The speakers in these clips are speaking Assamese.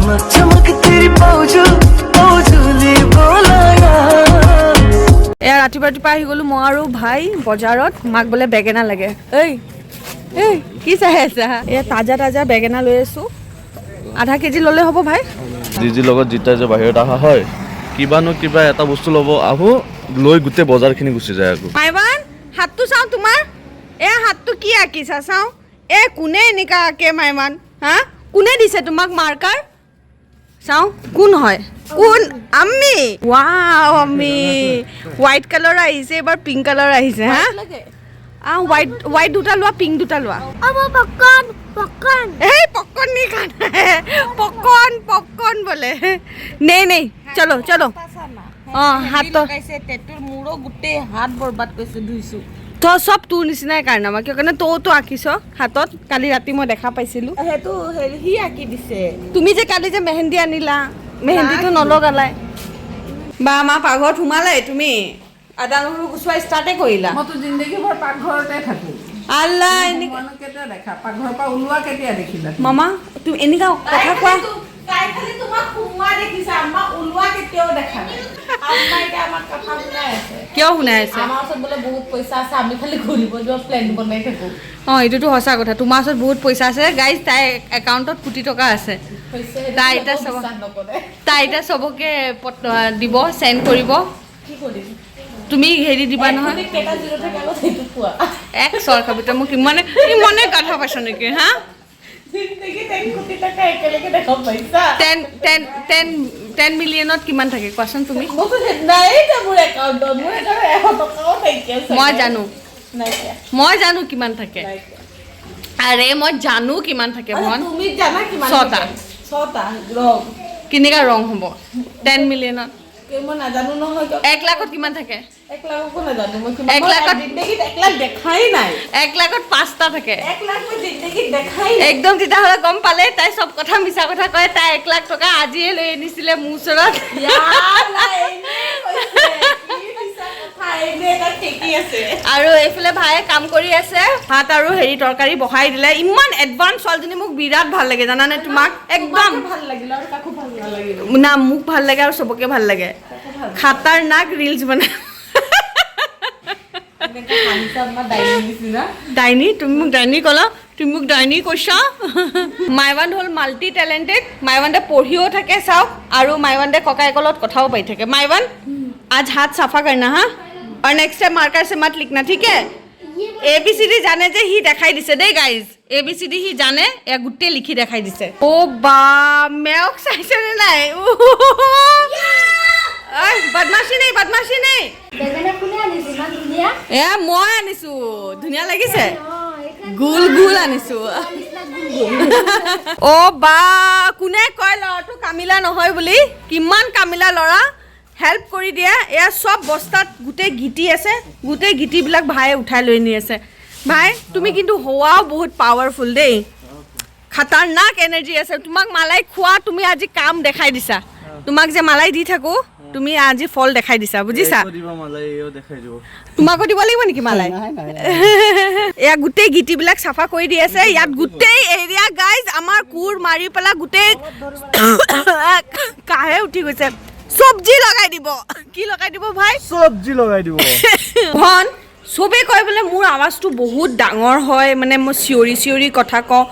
चमक चमक तेरी पाउजू पाउजूले बोलाया। এয়া ৰাতিপুৱা ৰাতিপুৱা আহি গ'লো মই আৰু ভাই বজাৰত। মাক বোলে বেঙেনা লাগে। ঐ এই, কি চাই আছা? এয়া তাজা তাজা বেঙেনা লৈ আছোঁ। আধা কেজি ল'লে হ'ব ভাই? জিজিৰ লগত যেতিয়া যে বাহিৰত অহা হয়, কিবা নো কিবা এটা বস্তু ল'ব আহোঁ, লৈ গোটেই বজাৰখিনি গুচি যায় আকৌ। মাইৱান, হাতটো চাওঁ তোমাৰ। এ হাতটো কি আঁকিছা চাওঁ। এ কোনে এনেকা আঁকে মাইৱান? হা, কোনে দিছে তোমাক মাৰ্কাৰ? চাওঁ কোন হয়, কোন? আম্মি। ৱাও আম্মি, হোৱাইট কালাৰ আহিছে এইবাৰ, পিংক কালাৰ আহিছে। হা, হোৱাইট হোৱাইট দুটা লোৱা, পিংক দুটা লোৱা। अब पॉपकॉर्न, पॉपकॉर्न। ए, पॉपकॉर्न नहीं खाना है। पॉपकॉर्न पॉपकॉर्न बोले। नहीं नहीं, चलो चलो। অঁ, হাতত লগাইছে টেটুৰ, মোৰো গোটেই হাত বৰবাদ কৰিছে, ধুইছো। তো চব তোৰ নিচিনাই কাৰনামা। কিয় কাৰণে তইতো আঁকিছ হাতত, কালি ৰাতি মই দেখা পাইছিলোঁ। সেইটো হেৰি সি আঁকি দিছে। তুমি যে কালি যে মেহেন্দি আনিলা, মেহেন্দিটো নলগালাই বা? মা, পাকঘৰত সোমালাই তুমি? আদা নহৰু গুচোৱা ষ্টাৰ্টে কৰিলা? মইতো জিন্দগীভৰ পাকঘৰতে থাকোঁ। আল্লাহ, এনেকা মানুহ কেতিয়া দেখা? পাকঘৰৰ পৰা ওলোৱা কেতিয়া দেখিলা? মামা, তুমি এনেকা কথা কোৱা। তাই খালি তোমাক সোমোৱা দেখিছে, আমাক ওলোৱা কেতিয়াও দেখা নাই। আম্মা এতিয়া আমাক কথা শুনাই আছে। কিয় শুনাই আছে? আমাৰ ওচৰত বোলে বহুত পইচা আছে, আমি খালি ঘূৰিব যোৱা প্লেন বনাই থাকো। অঁ, এইটোতো সঁচা কথা, তোমাৰ ওচৰত বহুত পইচা আছে। গাইজ, তাই একাউণ্টত কোটি টকা আছে। হৈছে। তাই এতিয়া চাব। বিশ্বাস নকৰে। তাই এতিয়া চবকে দিব, চেণ্ড কৰিব। কি কৰিম? তুমি হেৰি দিবা নহয়। এক কোটিত কেইটা জিৰ' থাকে অলপ সেইটো কোৱা। এক চৰ খাবি তই মোক। ইমানে ইমানে গাধা পাইছ নেকি, হা? জিন্দগীত 1 কোটি টকা একেলগে দেখা পাইছা? টেন টেন টেন 10 মিলিয়নত কিমান থাকে কোৱাচোন তুমি? মোৰতো নাই এতিয়া মোৰ একাউণ্টত, মোৰ একাউণ্টত 100 টকাও নাইকিয়া চাগে। মই জানো। নাইকিয়া। মই জানো কিমান থাকে। নাইকিয়া। আৰে, মই জানো কিমান থাকে। আচ্ছা, ভন। তুমি জানা কিমান ছটা। থাকে? ছটা ৰং। কেনেকা ৰং হ'ব 10 মিলিয়নত? মই নাজানো নহয় কিয়। 1 লাখত কিমান থাকে? 1 লাখকো নাজানো মই কিমান। এক মই লাখত- জিন্দগীত 1 লাখ দেখাই নাই। 1 লাখত পাঁচটা থাকে। 1 লাখ মই জিন্দগীত দেখাই নাই। একদম, তেতিয়াহ'লে গম পালে তাই চব কথা মিছা কথা কয়। তাই 1 লাখ টকা আজিয়ে লৈ আনিছিলে মোৰ ওচৰত। ইয়ালা, এনেই কৈছে। কি মিছা কথা, এনেই এটা ঠেকি আছে। আৰু এইফালে ভায়ে কাম কৰি আছে। ভাত আৰু হেৰি তৰকাৰী বহাই দিলে। ইমান এডভান্স ছোৱালীজনী, মোক বিৰাট ভাল লাগে জানানে তোমাক একদম। তোমাকে ভাল লাগিল আৰু কাকো ভাল নালাগিল? না, মোক ভাল লাগে আৰু চবকে ভাল লাগে। খাতাৰনাক ৰিলচ বনাই। এনেকে হাঁহিছা আমাৰ ডাইনী নিচিনা। ডাইনী? তুমি মোক ডাইনী ক'লা? তুমি মোক ডাইনী কৈছা? মাইৱান হ'ল মাল্টি টেলেণ্টেড। মাইৱানদে পঢ়িও থাকে চাওক, আৰু মাইৱানদে ককায়েকৰ লগত কথাও পাতি থাকে। माइवान, आज हाथ साफा करना हाँ, और नेक्स्ट टाइम मार्कर से मत लिखना, ठीक है? এ বি চি ডি জানে যে সি, দেখাই দিছে দেই guys. A B C D সি জানে, এয়া গোটেই লিখি দেখাই দিছে। অ' বা, মেওক চাইছেনে নাই? ঐ, বদমাচি নেই, বদমাচি নেই। বেঙেনা কোনে আনিছে ইমান ধুনীয়া? এয়া মই আনিছো। ধুনীয়া লাগিছে? অঁ, এইখন। গোল গোল আনিছো। নিচিনা গোল গোল। অ' বা, কোনে কয় ল'ৰাটো কামিলা নহয় বুলি? কিমান কামিলা ল'ৰা, হেল্প কৰি দিয়ে। এয়া চব বস্তাত গোটেই গিটি আছে, গোটেই গিটিবিলাক ভায়ে উঠাই লৈ নি আছে। ভাই, তুমি কিন্তু হোৱাও বহুত পাৱাৰফুল দেই। খাতাৰনাক এনাৰ্জি আছে। তোমাক মালাই খোৱা, তুমি আজি কাম দেখাই দিছা। তোমাক যে মালাই দি থাকো, তুমি আজি ফল দেখাই দিছা, বুজিছা? দিব মালাই, এও দেখাই দিব। তোমাকো দিব লাগিব নেকি মালাই? এয়া গোটেই গিটিবিলাক চাফা কৰি দি আছে। ইয়াত গোটেই এৰিয়া গাইজ, আমাৰ কোৰ মাৰি পেলাই গোটেই কাহে উঠি গৈছে। চব্জি লগাই দিব। কি লগাই দিব ভাই? চব্জি লগাই দিব। ভন, চবেই কয় বোলে মোৰ আৱাজটো বহুত ডাঙৰ হয়, মানে মই চিঞৰি চিঞৰি কথা কওঁ।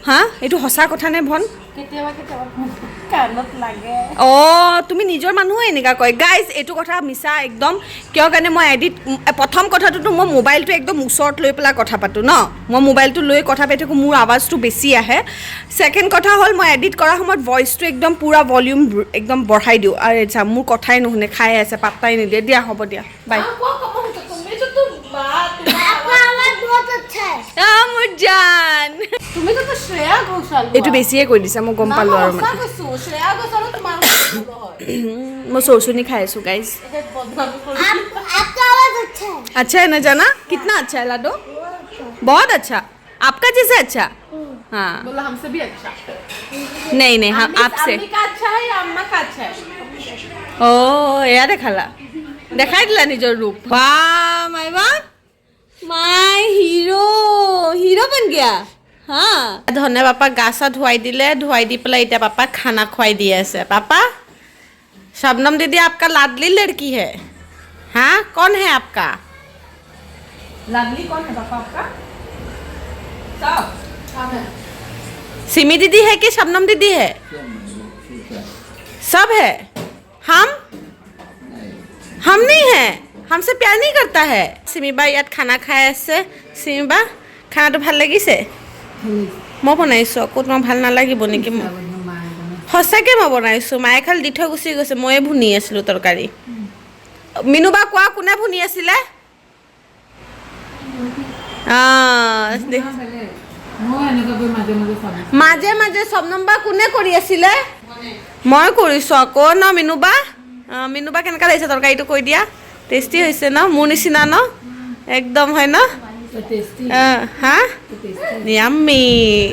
হা, এইটো সঁচা কথা নে ভন? কেতিয়াবা কেতিয়াবা কাণত লাগে। অঁ, তুমি নিজৰ মানুহো এনেকুৱা কয়। গাইজ, এইটো কথা মিছা একদম। কিয় কাৰণে মই এডিট, প্ৰথম কথাটোতো মই মোবাইলটো একদম ওচৰত লৈ পেলাই কথা পাতোঁ ন। মই মোবাইলটো লৈ কথা পাতি থাকোঁ, মোৰ আৱাজটো বেছি আহে। ছেকেণ্ড কথা হ'ল, মই এডিট কৰাৰ সময়ত ভইচটো একদম পূৰা ভলিউম একদম বঢ়াই দিওঁ। আৰু আচ্ছা, মোৰ কথাই নুশুনে, খাই আছে, পাত্তাই নিদিয়ে। দিয়া, হ'ব দিয়া, বাই। কোৱা কম হৈছে তুমিতো বা তোমাৰ आपका आवाज बहुत अच्छा है। মোৰ জান। তুমিতো তো শ্ৰেয়া ঘোষাল। এইটো বেছিয়ে কৈ দিছা, মই গম পালোঁ আৰু। মানে সঁচা কৈছো, শ্ৰেয়া ঘোষালো তোমাৰ নহয়। মই চৌচনি খাই আছোঁ গাইজ। বদনামী কৰি आप आपका आवाज अच्छा है। अच्छा है ना जाना? कितना अच्छा है लाडो? बहुत अच्छा, आपका जैसे अच्छा। हाँ। बोला हमसे भी अच्छा। नहीं नहीं, हाँ, आपसे। अम्मी का अच्छा है या अम्मा का अच्छा है? অ', এয়া দেখালা, দেখাই দিলা নিজৰ ৰূপ। বাহ মাইবা, my hero, hero बन गया। হা। ধনে পাপাক গা চা ধুৱাই দিলে। ধুৱাই দি পেলাই এতিয়া পাপাক খানা খুৱাই দি আছে। पापा, शबनम दीदी आपका लाडली लड़की है। हाँ, कौन है आपका लाडली? कौन है पापा आपका? सब सिमी दीदी है कि शबनम दीदी है? सब है। हम नहीं है? हमसे प्यार नहीं करता है? চিমি বা ইয়াত খানা খাই আছে। চিমি বা, খানাটো ভাল লাগিছে? মই বনাইছোঁ আকৌ, তোমাৰ ভাল নালাগিব নেকি? সঁচাকৈ মই বনাইছোঁ। মায়ে খালি দি থৈ গুচি গৈছে, ময়ে ভুনি আছিলোঁ তৰকাৰী। মিনু বা, কোৱা, কোনে ভুনি আছিলে? অঁ। মই এনেকুৱাকৈ মাজে মাজে চাব। মাজে মাজে। চবনম বা, কোনে কৰি আছিলে? মই কৰিছোঁ আকৌ ন মিনু বা? অঁ, মিনু বা, কেনেকুৱা লাগিছে তৰকাৰীটো কৈ দিয়া। টেষ্টি হৈছে ন? মোৰ নিচিনা ন একদম, হয় ন? টেষ্টি। অঁ, হা, য়াম্মি।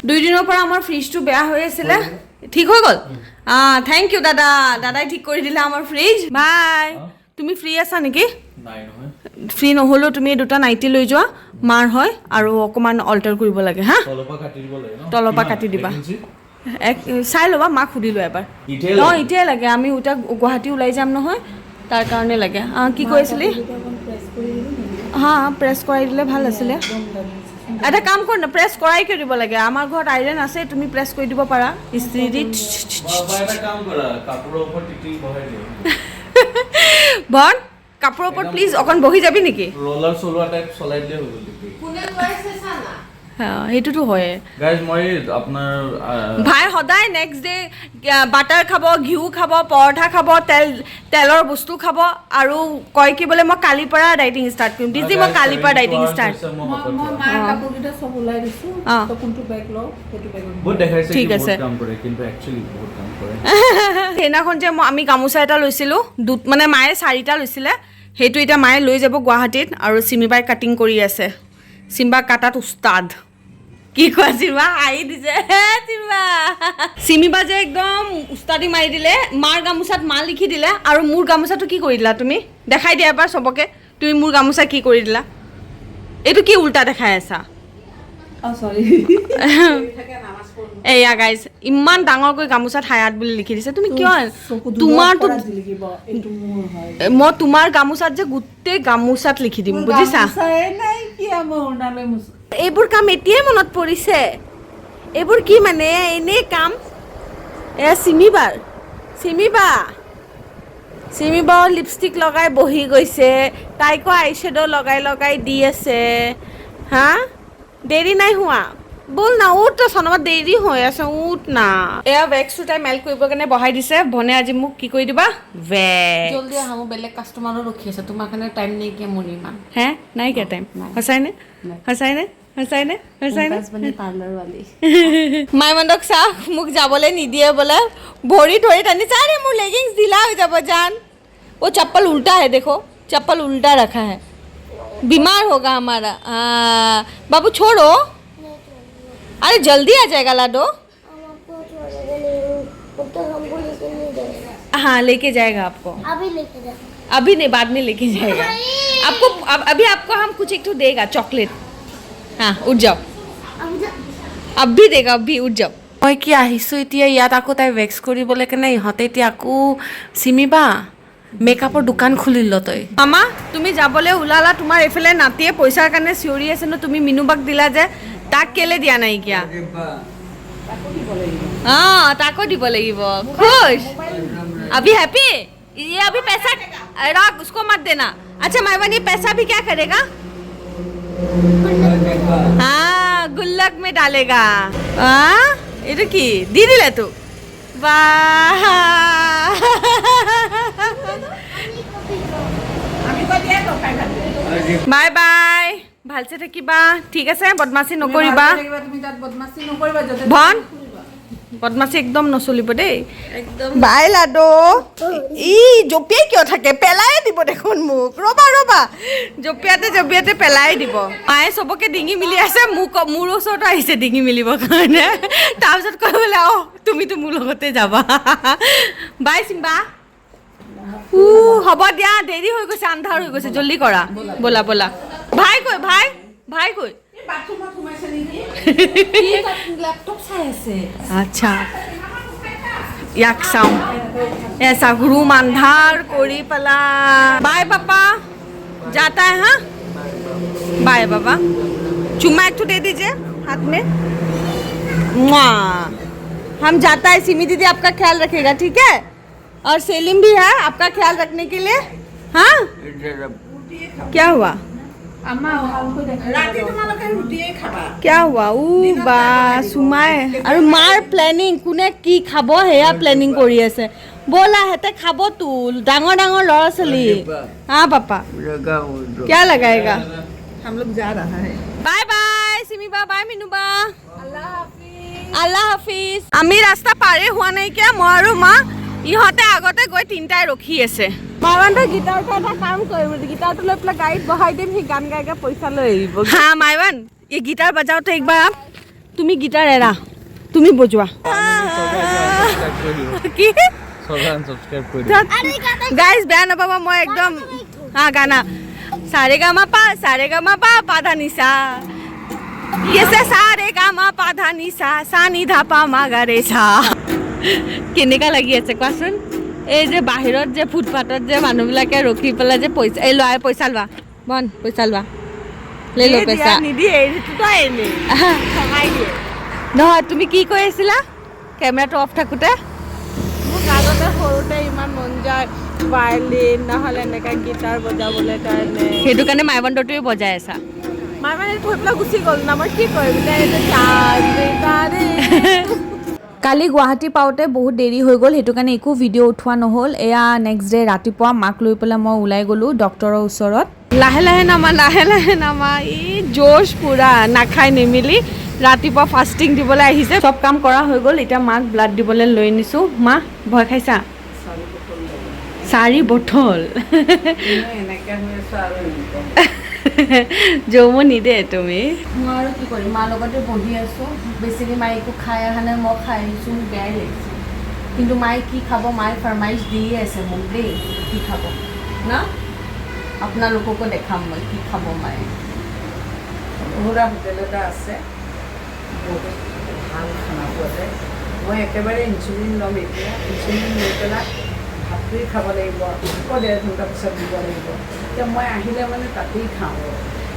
2 দিনৰ পৰা আমাৰ ফ্ৰিজটো বেয়া হৈ আছিলে, ঠিক হৈ গ'ল। Thank U দাদা। দাদাই ঠিক কৰি দিলে আমাৰ ফ্ৰিজ। বাই, তুমি ফ্ৰী আছা নেকি? নাই নহয়। ফ্ৰী নহ'লেও তুমি এই দুটা নাইটি লৈ যোৱা, মাৰ হয় আৰু অকণমান অল্টাৰ কৰিব লাগে। হা। তলৰ পৰা কাটি দিব লাগে ন? তলৰ পৰা কিমান? কাটি দিবা। এক ইঞ্চি? এক চাই ল'বা, মাক সুধি লোৱা এবাৰ। এতিয়াই অঁ। লাগে? এতিয়াই লাগে। আমি এতিয়া গুৱাহাটী ওলাই যাম নহয়, তাৰ কাৰণে লাগে। অঁ, কি কৈ আছিলি? হা, প্ৰেছ কৰাই দিলে ভাল আছিলে। এটা কাম কৰ না, প্ৰেছ কৰাই কিয় দিব লাগে? আমাৰ ঘৰত আইৰণ আছে, তুমি প্ৰেছ কৰি দিব পাৰা ইস্ত্ৰি দি। বা এটা কাম কৰা, কাপোৰৰ ওপৰত টিটি বহাই দিয়া। বন, কাপোৰৰ ওপৰত প্লিজ অকণ বহি যাবি নেকি? ৰলাৰ চলোৱা টাইপ চলাই দিলে হৈ গ'ল টিটি। হা, সেইটোতো হয়ে। গাইজ, মই আপোনাৰ ভাই সদায় নেক্সট ডে বাটাৰ খাব, ঘিউ খাব, পৰঠা খাব, তেলৰ বস্তু খাব আৰু কয় কি বোলে, মই কালিৰ পৰা ডাইটিং ষ্টাৰ্ট কৰিম দিদি, মই কালিৰ পৰা ডাইটিং ষ্টাৰ্ট। মই মই শকত মই হোৱা। মাৰ কাপোৰকেইটা চব ওলাই দিছোঁ। অঁ। তই কোনটো বেগ লওঁ, সেইটো বেগত। বহুত দেখাইছে ঠিক কি আছে। বহুত কাম কৰে, কিন্তু একচুৱেলি বহুত কাম কৰে। সেইদিনাখন যে মই আমি গামোচা এটা লৈছিলোঁ, মানে মায়ে চাৰিটা লৈছিলে, সেইটো এতিয়া মায়ে লৈ যাব গুৱাহাটীত আৰু চিমিবাই কাটিং কৰি আছে। চিম্বা কাটাত উস্তাদ। কি কোৱা চিম্বা? হাঁহি দিছে হে চিম্বা। চিমিবা যে একদম উস্তাদি মাৰি দিলে। মাৰ গামোচাত মা লিখি দিলে আৰু মোৰ গামোচাটো কি কৰি দিলা তুমি? দেখাই দিয়া এবাৰ চবকে, তুমি মোৰ গামোচা কি কৰি দিলা? এইটো কি উল্টা দেখাই আছা? অঁ, চৰি। এয়া গাইজ, ইমান ডাঙৰকৈ গামোচাত হায়াত বুলি লিখি দিছে। তুমি কিয় তোমাৰতো জিলিকিব, এইটো মোৰ হয়। মই তোমাৰ গামোচাত যে গোটেই গামোচাত লিখি দিম, বুজিছা? গামোচাই নাইকিয়া, মই অৰুণালৈ মুচ। এইবোৰ কাম এতিয়াই মনত পৰিছে? এইবোৰ কি মানে এনেই কাম? এয়া চিমিবাৰ, চিমিবা লিপষ্টিক লগাই বহি গৈছে। তাইকো আইশ্বেডো লগাই লগাই দি আছে। হা, দেৰি নাই হোৱা? ব'ল না, উঠ তো চনমত, দেৰি হৈ আছে, উঠ না। এয়া ৱেক্সটো তাই মেল্ট কৰিবৰ কাৰণে বহাই দিছে। ভনে আজি মোক কি কৰি দিবা? ৱেক্স। জলদি আহা, মোৰ বেলেগ কাষ্টমাৰো ৰখি আছে। তোমাৰ কাৰণে টাইম নাইকিয়া মোৰ ইমান। হে, নাইকিয়া টাইম? সঁচাই নে? সঁচাই নে? সঁচাই নে? সঁচাই নে? পাৰ্লাৰ ৱালি। মাইমন্দক চাহ, মোক যাবলৈ নিদিয়ে বোলে, ভৰি ধৰি টানিছে। আৰে, মোৰ লেগিংছ ঢিলা হৈ যাব जान। वो चप्पल उल्टा है, देखो, चप्पल उल्टा रखा है। बीमार होगा हमारा। बाबू, छोड़ो। अरे, जल्दी आ जाएगा लाडो। हम आपको छोड़ेंगे नहीं, वो तो हमको लेके नहीं जाएगा। हाँ, लेके जाएगा आपको। अभी लेके जाएगा। अभी नहीं, बाद में लेके जाएगा आपको। अब अभी आपको हम कुछ एक तो देगा चॉकलेट। हाँ, उठ जाओ। अब अब भी देगा, अब भी उठ जाओ। মই কি আহিছোঁ এতিয়া ইয়াত আকৌ তাই ৱেক্স কৰিবলৈ কাৰণে। ইহঁতে এতিয়া আকৌ চিমিবা মেকআপৰ দোকান খুলিল তই। মামা, তুমি যাবলৈ ওলালা, তোমাৰ এইফালে নাতিয়ে পইচাৰ কাৰণে চিঞৰি আছে ন, তুমি মিনুবাক দিলা যে, তাক কেলে দিয়া নাইকিয়া? অঁ, তাকো দিব লাগিব। खुश अभी? हैप्पी ये अभी? पैसा रख, उसको मत देना। अच्छा मायवान, ये पैसा भी क्या करेगा? हाँ, गुल्लक में डालेगा। हाँ, এইটো কি দি দিলে তোক? বাহ। আমি কৈ দিয়ে তো খাই ভাল। বাই বাই, ভালছে থাকিবা, ঠিক আছে? বদমাচি নকৰিবা। ভালকে থাকিবা, তুমি তাত বদমাচি নকৰিবা য'তে। ভন, বদমাচি একদম নচলিব দেই। একদম। বাই লাডো। ই জঁপিয়াই কিয় থাকে? পেলাই দিব দেখোন মোক। ৰ'বা ৰ'বা, জঁপিয়াতে জঁপিয়াতে পেলাই দিব। মায়ে চবকে ডিঙি মিলি আছে, মোক মোৰ ওচৰতো আহিছে ডিঙি মিলিবৰ কাৰণে। তাৰপিছত কয় বোলে, অঁ, তুমিতো মোৰ লগতে যাবা। বাই চিম্বা। উ, হ'ব দিয়া, দেৰি হৈ গৈছে, আন্ধাৰ হৈ গৈছে, জল্দি কৰা। ব'লা ব'লা। ভাই কই? ভাই, ভাই কই? বাথৰুমত সোমাইছে নেকি? লেপটপ চাই আছে। আচ্ছা, ইয়াক চাওঁ। এ চাওক, ৰুম আন্ধাৰ কৰি পেলা। बाय पापा, जाता है। हाँ, बाय बाबा। चुम्मा एक तो दे दीजिए हाथ में। मुआ। हम जाता है। सिमी दीदी आपका ख्याल रखेगा, ठीक है? और सेलिम भी है आपका ख्याल रखने के लिए। हाँ, क्या हुआ? ৰাতি তোমালোকে ৰুটিয়ে খাবা। क्या हुआ? উ বা, চুমাই আৰু মাৰ প্লেনিং, কোনে কি খাব সেয়া প্লেনিং কৰি আছে। ব'লা, সিহঁতে খাবতো, ডাঙৰ ডাঙৰ ল'ৰা ছোৱালী। হা পাপা, क्या लगाएगा? हम लोग जा रहा है। বাই বাই চিমি বা, বাই মিনু বা, আল্লাহ হাফিজ। আমি ৰাস্তা পাৰে হোৱা নাইকিয়া, মই আৰু মা, ইহঁতে আগতে গৈ তিনিটাই ৰখি আছে। মাইৱানটো গীটাৰটো এটা কাম কৰিম, গীটাৰটো লৈ পেলাই গাড়ীত বহাই দিম, সি গান গাই গাই পইচা লৈ আহিব। हाँ माइवन, ये गिटार बजाओ तो एक बार आप। তুমি গিটাৰ এৰা, তুমি বজোৱা। কি? চবে আনচাবস্ক্ৰাইব কৰি দিব। গাইজ, বেয়া নাপাবা, মই একদম। হা, গানা সাৰে গামা পা, সাৰে গামা পা, পা ধা নি সা। ये से সাৰে গামা পা ধা নি সা, সা নি ধা পা মা গা ৰে সা। কেনেকুৱা লাগি আছে কোৱাচোন? এই যে বাহিৰত যে ফুটপাথত যে মানুহবিলাকে ৰখি পেলাই যে পইচা, এই লোৱা, এই পইচা লোৱা, বন পইচা লোৱা, লৈ ল পইচা। নিদিয়ে, এইটোতো এনেই ঠগাই দিয়ে। নহয়, তুমি কি কৈ আছিলা কেমেৰাটো অফ থাকোঁতে? মোক আগতে সৰুতে ইমান মন যায় ভায়লিন নহ'লে এনেকা গীটাৰ বজাবলৈ কাৰণে। সেইটো কাৰণে মাইবন্ধটোৱে বজাই আছা। মায়ে মানে থৈ পেলাই গুচি গ'ল না, মই কি কৰিম এতিয়া? এইটো চাঁদ তাৰে। কালি গুৱাহাটী পাওঁতে বহুত দেৰি হৈ গ'ল, সেইটো কাৰণে একো ভিডিঅ' উঠোৱা নহ'ল। এয়া নেক্সট ডে ৰাতিপুৱা মাক লৈ পেলাই মই ওলাই গ'লোঁ ডক্টৰৰ ওচৰত। লাহে লাহে নামা, লাহে লাহে নামা। ই জোচ পুৰা নাখাই নিমিলি ৰাতিপুৱা ফাষ্টিং দিবলৈ আহিছে। চব কাম কৰা হৈ গ'ল, এতিয়া মাক ব্লাড দিবলৈ লৈ নিছোঁ। মা, ভয় খাইছা? চাৰি বটল। এনেকে হৈ আছো আৰু এনেকুৱা। জমো নিদে তুমি। মই আৰু কি কৰিম, মাৰ লগতে বহি আছোঁ। বেছিকৈ মায়ে একো খাই অহা নাই, মই খাই আহিছোঁ, মোক বেয়াই লাগিছে। কিন্তু মায়ে কি খাব, মায়ে ফৰমাইশ দিয়ে আছে মোক দেই, কি খাব না। আপোনালোককো দেখাম মই কি খাব মায়ে। সুৰা হোটেল এটা আছে, বহুত ভাল খানা পোৱা যায়। মই একেবাৰে ইনচুলিন ল'ম এতিয়া। ইনচুলিন লৈ পেলাই ভাতটোৱে খাব লাগিব, আকৌ 1.5 ঘণ্টা পিছত দিব লাগিব। এতিয়া মই আহিলে মানে তাতেই খাওঁ।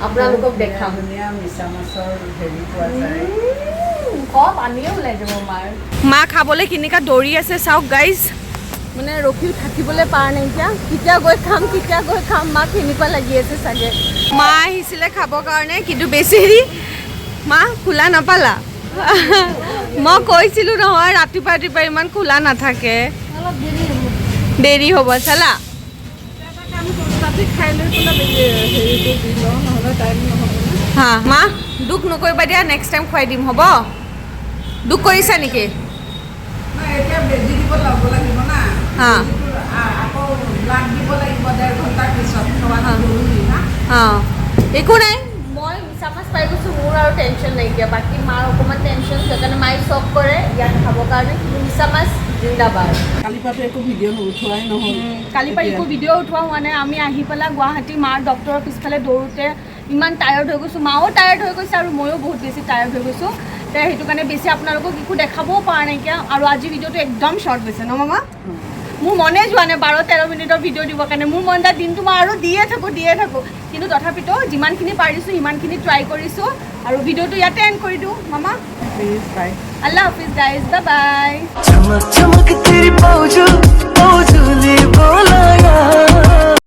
আপোনালোকক বহুত দেখাম। ধুনীয়া মিছা মাছৰ হেৰি পোৱা যায়। ক পানীয়ে ওলাই যাব মাৰ। মা খাবলৈ কেনেকুৱা দৌৰি আছে চাওক গাইজ। মানে ৰখি থাকিবলৈ পৰা নাইকিয়া, কেতিয়া গৈ খাম, কেতিয়া গৈ খাম, মাক সেনেকুৱা লাগি আছে চাগে। মা আহিছিলে খাবৰ কাৰণে, কিন্তু বেছি মা খোলা নাপালা। মই কৈছিলোঁ নহয়, ৰাতিপুৱা ৰাতিপুৱা ইমান খোলা নাথাকে, দেৰি হ'ব চালা। এটা কাম কৰোঁ, তাতে খাই লৈ পেলাই হেৰিটো দি লওঁ, নহ'লে টাইম নহ'ব না। হা মা, দুখ নকৰিবা দিয়া, নেক্সট টাইম খুৱাই দিম, হ'ব? দুখ কৰিছা নেকি? নাই, এতিয়া বেজি দিব ল'ব লাগিব না। হা। বেজিটো আকৌ ব্লাড দিব লাগিব 1.5 ঘণ্টাৰ পিছত, খোৱাটো জৰুৰী না। অঁ, একো নাই, মই মিছা মাছ পাই গৈছোঁ, মোৰ আৰু টেনশ্যন নাইকিয়া। বাকী মাৰ অকণমান টেনশ্যন, সেইকাৰণে মায়ে চব কৰে ইয়াত খাবৰ কাৰণে, কিন্তু মিছা মাছ জিন্দাবাদ। কালিৰ পৰাতো একো ভিডিঅ' উঠোৱাই নহ'ল। কালিৰ পৰা একো ভিডিঅ' উঠোৱা হোৱা নাই। আমি আহি পেলাই গুৱাহাটী মাৰ ডক্টৰৰ পিছফালে দৌৰোঁতে ইমান টায়াৰ্ড হৈ গৈছোঁ, মাও টায়াৰ্ড হৈ গৈছে আৰু ময়ো বহুত বেছি টায়াৰ্ড হৈ গৈছোঁ। তে সেইটো কাৰণে বেছি আপোনালোকক একো দেখাবও পৰা নাইকিয়া। আৰু আজি ভিডিঅ'টো একদম শ্বৰ্ট হৈছে ন মামা? মোৰ মনে যোৱা নাই 12-13 মিনিটৰ ভিডিঅ' দিবৰ কাৰণে। মোৰ মন যায় দিনটো মই আৰু দিয়ে থাকোঁ, দিয়ে থাকোঁ, কিন্তু তথাপিতো যিমানখিনি পাৰিছোঁ সিমানখিনি ট্ৰাই কৰিছোঁ আৰু ভিডিঅ'টো ইয়াতে এণ্ড কৰি দিওঁ মামা। Please, bye. আল্লাহ হাফিজ গাইজ, বাই বাই। चमक चमक तेरी